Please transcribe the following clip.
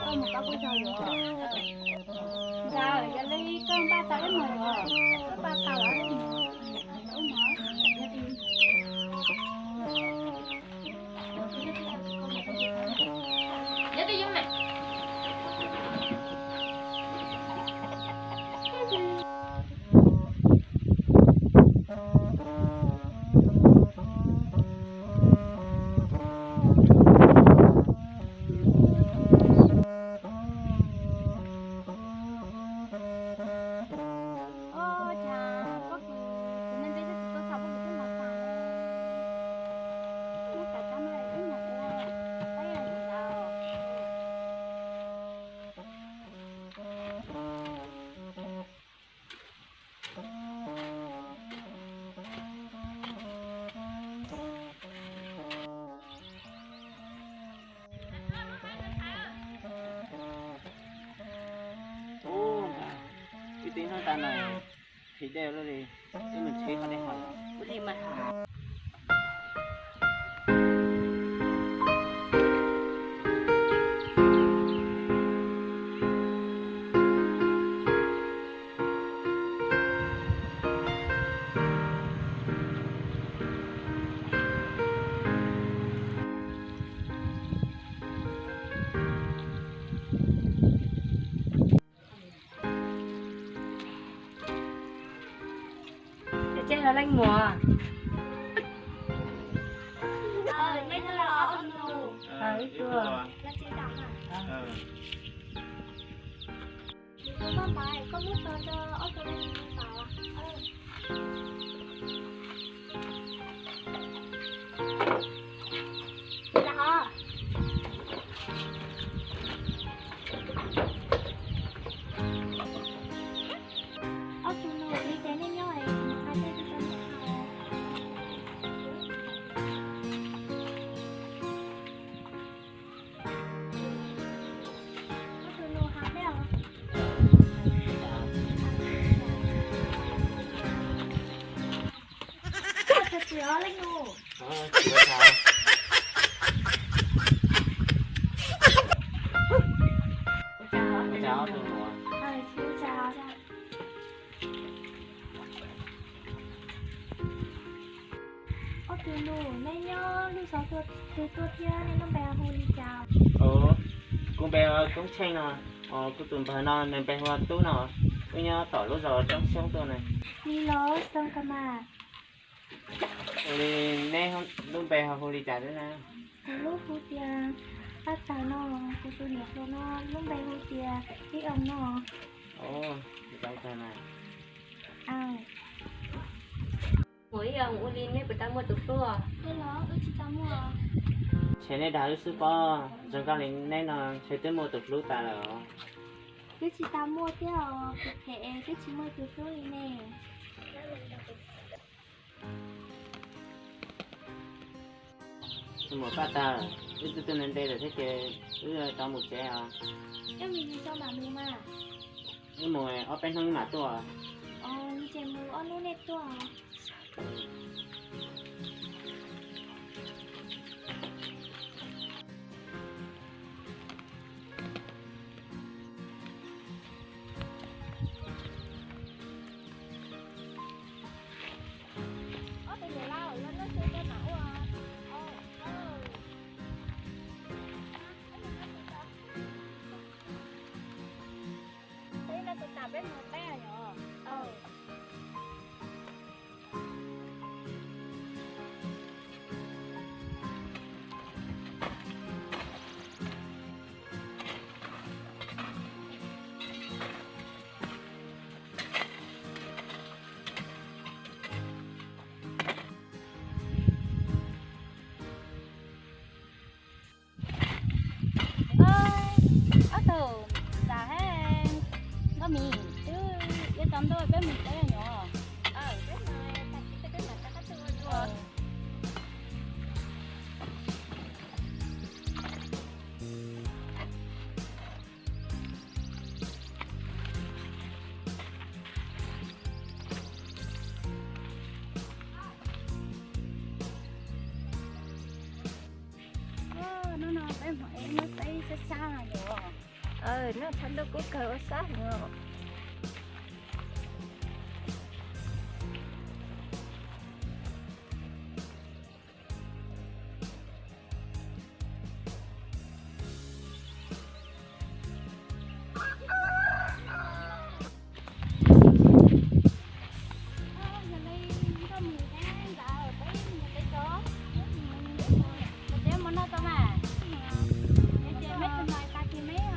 Koj mus koj kuj tau yuav. Nkawd yog li koj npaj tau ib mos los, koj npaj tau los ib mos. Ub, ib tug hnub tas no phim dej lawm li, wb mus tsheb qhov dej haus. Ua li mas. Cov tseg los leej muam. Ib tug. Koj muab tso rau ob tug leej tau. Ob tug no li cas nej nyob es kuv mus qhia tej tub rau nej tau. Ob tug no hav dej os. Koj tsis txiv os leej nus. Ob tug nus, neb nyob lub zos twg tuaj thiab nej lub npe hu li cas? Kuv npe hu ua Tub Tsheej no. Kuv tus npawg no nws npe hu ua Tub no, wb nyob tom lub zos Roob Xyoob tuaj na. Li los xyoo ka mas. Ua li neb lub npe ho hu li cas thiab na? Kuv lub hu tias Paj Tawg no, kuv tus niam hluas no lub npe hu tias Ib Oos no. Mus ib yam ua li nej puas tau muaj tus hlub? Ntshe nej dag wb xwb pob, zoo nkauj li neb no ntshe twb muaj tus hlub tas lawm os. Twb tsis tau muaj thiab os, kuv phem es twb tsis muaj tus hlub li ne. Mus Paj Tawg, wb twb tuaj ntev ntev lawm thiab ces wb rov mus tsev os. Wb mus ob peb hnub wb mam tuaj. Ces mus ob hnub nej tuaj. Ob tug, ntxawm he, nkauj mis twb Noj tshav ntuj kub kawg ua sab heev os. Yog li koj mus ntawd peb mus teb tso, mus teb mus noj tau mas. Yog ces meb tus no tas ces meb